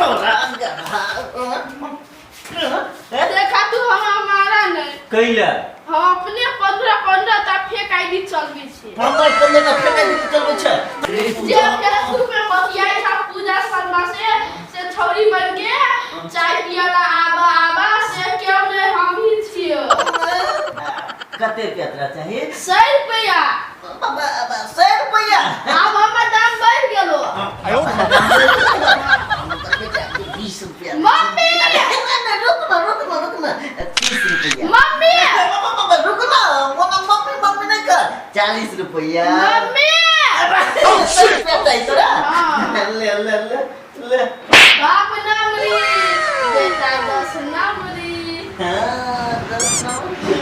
तोरा देखा तू हमरा मारा नहीं। कैला? हम अपने 15 15 टा फेक आईडी चलबै छी। 15 15 टा फेक आईडी चलबै छै। जे फेसबुक पे बतियाइ छा पूजा शर्मा से छौरी बन के चाय पियला आबा आबा, से केओ नहीं, हम ही छियो। कते रुपया तोरा चाही? 100 रुपया। बाबा, 100 रुपया? आब हमर दाम बढ़ि गेलो। 20 रुपया। मम्मी! रुक ना, रुक ना, रुक ना, 30 रुपया। मम्मी! बाबा, रुक ना, मोना मम्मी मम्मी नहीं कर। 40 रुपया। मम्मी! 100 रुपया चाहिए तोरा? हाँ। ले ले ले ले। बाप नामरी, बेटा 10 नामरी। हाँ, 10 नामरी।